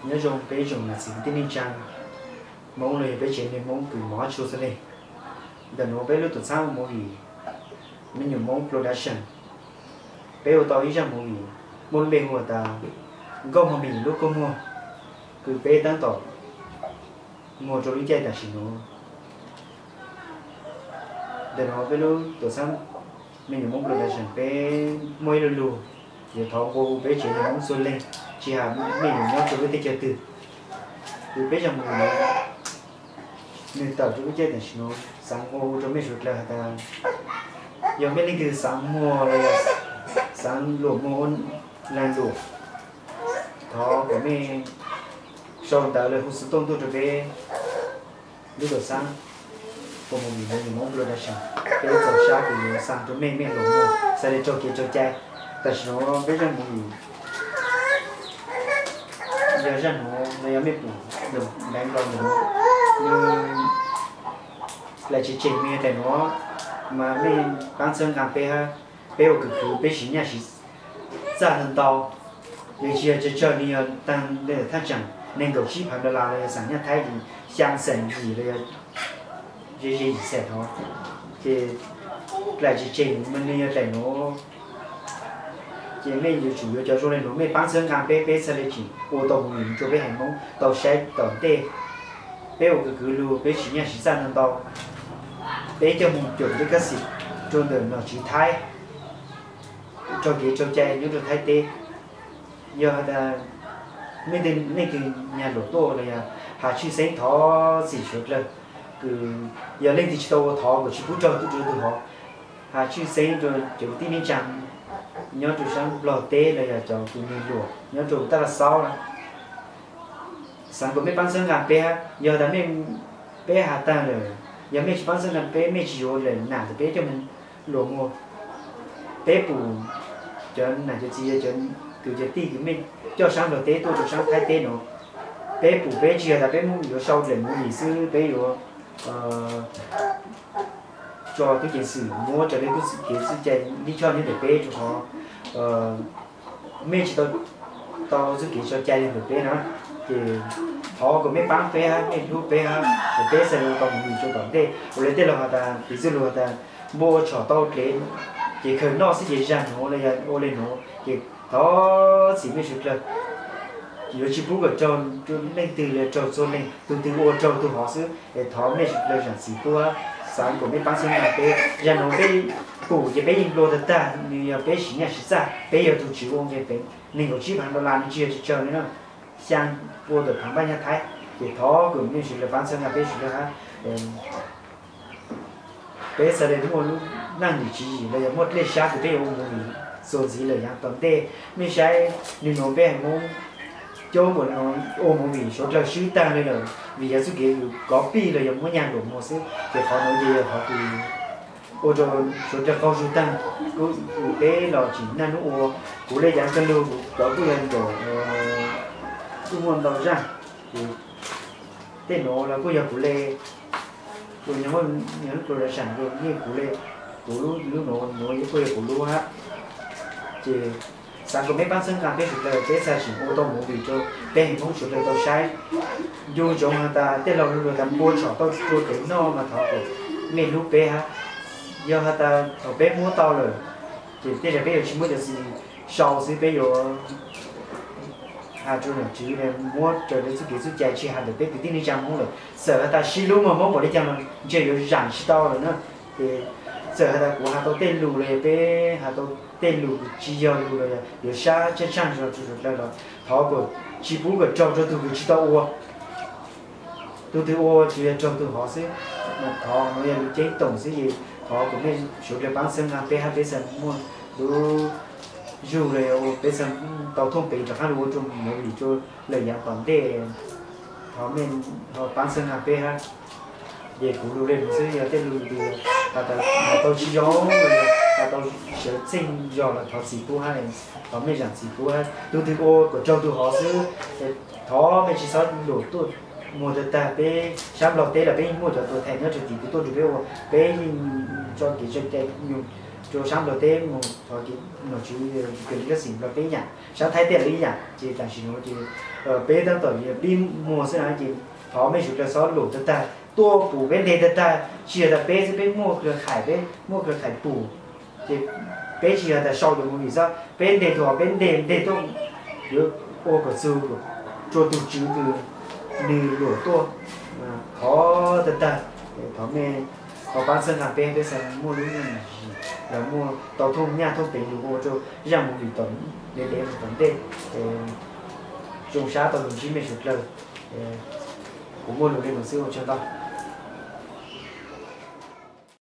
Nyob zoo peb ib tsoom niam txiv kwv tij neej tsa Hmoob los yog peb tsev neeg Hmoob kws mov tshua xwb ne. Ntawm nuav peb lub tuam txhab ua movie, Me Nyuam Hmoob Production, peb ua tau ib zaj movie muaj lub npe hu tas Nkauj Hmoob Me Nyuam Lub Kua Muag, kws peb tab tom muag rua lub caij tam sim nuav. Ntawm nuav peb lub tuam txhab Me Nyuam Hmoob Production peb muaj ib lo lug yuav thov nqua hu peb tsev neeg Hmoob txhua leej, tsis has mej nyuam nyob rua lub teb chaws twg, kws peb zaj movie nuav nwg tawm rua lub caij tam sim nuav, xaav nqua hu rua mej suav dlawg has tas yog mej leej twg xaav muag los yog xaav luam muag ua laag luam, thov kom mej sau ntawv los hu xov tooj tuaj rua peb lub tuam txhab ua movie Me Nyuam Hmoob Production, peb txaus sab kws yuav xaa rua mej, mej luam muag xaav le raug kev raug cai. Tam sim nuav peb zaj movie yog zaj nuav los yog mej pum npeev nkaus ntawm nuav, nwg dlaim tseg tseg nwg yog daim nuav, mas mej paab txhawb nqaa peb hab, peb ua kws khwv peb siv nyaj siv txaj ntau ntau, nws tsis yog tsawg tsawg, nws yog taag le thaaj tsaam neeg nkaum tsib phav dollar los yog xaam nyaj Thaib ces xyaa xees yim los yog ze ze yim xees hov, ces dlaim tseg tseg mas nws yog dlaim nuav. Ces mej yuav tsum yuav cov zoo le nuav mej paab txhawb nqaa peb, peb txhaj le tseem ua tau movie rua peb haiv Hmoob tau saib tom ntej. Peb ua kws khwv lug peb siv nyaj siv txaj ntau ntau, peb coj moog cuam le kab xim rua ntawm nom tswv Thaib, raug kev raug cai nyob rua Thaib teb. Yog has tas mej leej twg nyag luam tuaj los yog has tshwj xeeb thov txim suav dlawg, kws yog leej twg tsis tau ua thov kuas tsis pub raug tuaj rua tug hov. Has tshwj xeeb rua cov kwv tij neej tsaa nyob rua saab Nplog teb los yog cov kws nwg luam nyob rua Taj Laj Xaub na, xaav kom mej paab txhawb nqaa peb hab. Yog tas mej, peb has taag lawm, yog mej tsis paab txhawb nqaa peb, mej tsis yuav lawm nam ntawm peb coj moog luam muag. Peb pum cov nam cov txiv, cov kwv cov tij kws mej coj saab Nplog teb tuaj rua saab Thaib teb nuav, peb pum peb tsis yog tas peb yuav sau dlaim movie xwb, peb yuav tso tub ceev xwm muab raws le txuj kev txuj cai lij choj nyob ntawm peb, rua qhov mej tsis tau txuj kev tso cai le ntawm peb na. Ces thov kom mej paab peb hab, mej hlub peb hab, kom peb xaav le ua tau movie rua tom ntej. Ua le tej laug has tas, piv txwv lug has tas npua ua tshom tau dlev ces khaws noj xwb, ces zag nuav los yog ua le nuav ces thov txim mej suav dlawg, yuav tsis pub kom raug rua leej twg le, raug txhua leej, tug twg ua raug tug hov xwb, es thov mej suav dlawg zaam txim pub hab. Xaav kom mej paab txhawb nqaa peb. Zag nuav peb pum ces peb yeej nplua tag tag, nws yog peb siv nyaj siv txaj, peb yog tug tswv ua nqe peev, neeg nkaum tsib phav dollar nws tsis yog tsawg tsawg li na, xyaa pua tawm phav npaj nyaj Thaib. Ces thov kom mej suav dlawg paab txhawb nqaa peb suav dlawg hab. Peb xaav le muaj lub neej nim tswv yim los yog muaj dlej sab kws peb yuav ua movie txuas ntxiv lawm yaav tom ntej. Mej saib nwg nuav peb haiv Moob coob npaum le nuav, ua movie suav dlawg swb taag le lawm vim yog txuj kev kov pij los yog muab nyag luam muag xwb. Ces qhov nuav ces yog qhov kws ua rua suav dlawg qaug zug taag. Kuv, peb los tsim naj nub ua, kuv le yaav kawg lug, kuv cov kuj yog nraum, kuj muaj ntau zaj. Tej nuav los kuj yog kuv le, kuv nyob, nyob lub production, yeej kuv le, kuv lub, lub nuav, nuav kuj yog kuv lub hab. Ces xaav kom mej paab txhawb nqaa peb suav dlawg, peb txhaj tseem ua tau movie rua peb haiv Moob suav dlawg tau saib. Ncu ntsoov has tas tej laug lug has tas npua tshom tau rua kev noj mas thov kom mej hlub peb hab. Yog has tas thaum peb muab tau lawm, ces tej zag peb yuav tsis muab cov xwm sau xwb, peb yuav has rua nom tswv muab raws le txuj kev txuj cai, tsis has ntawm peb kwv tij neej tsaa Moob lawm. Txawm has tas sib hlub muag Moob npaum le caag los ntshe yuav zaam tsis tau lawm na. Ces txawm has tas kuv has tau tej lug los yog peb has tau tej lug kws tsis yog lug los yog yuav sab tshaaj tshaaj zog rua suav dlawg los thov kom tsis pub kom raug rua tug kws tsis tau ua. Tug twg ua tsuas yog raug tug hov xwb. Thov nuav yog lub ceeb toom xwb es thov kom mej suav dlawg paab txhawb nqaa peb hab, peb txhaj muaj lub zug los yog peb txhaj tau thooj peev rov qaab lug ua rua movie rua lawm yaav tom ntej. Thov mej paab txhawb nqaa peb hab. Ces kuv lug le nuav xwb, yog tej lug kws has tas has tau tsis zoo los yog has tau sawv txheej zog los thov txim pub hab, thov mej zaam txim pub hab. Tug twg ua kom raug tug hov xwb, thov mej tsis xob luam tuaj muag tag tag. Peb sab Nplog teb los peb yeej muaj cov tuag thaim nyob rua tim kuv tuaj nrug peb ua, peb yeej tso kev tso cai nyug rau sab Nplog teb mus, thov nom tswv kws li kab xim Nplog teb ib yam, sab Thaib teb los ib yam. Ces tam sim no ces peb tab tom pib muag xwb na, ces thov mej suav dlawg xob lus tag tag tuaj pum peb nteg tag tag, tsis yog tas peb xwb, peb muaj kws hais, peb muaj kws hais pum. Ces peb tsis yog tas sau cov movie xwb, peb nteg tuaj, peb nteg nteg tuaj, yuav ua kom txug rua tug tswv kws nwg luam tuaj, thov tag tag, thov mej ho pab txhawb nqa peb, peb xaav muaj lub neej los muaj tau thooj nyaj thooj peev lug ua rau zaaj movie tom, dev dev tom ntej. Zoo sab tau lug ntsib mej suav dlawg. Kuv muaj lug le nuav xwb, ua tsaug ntau.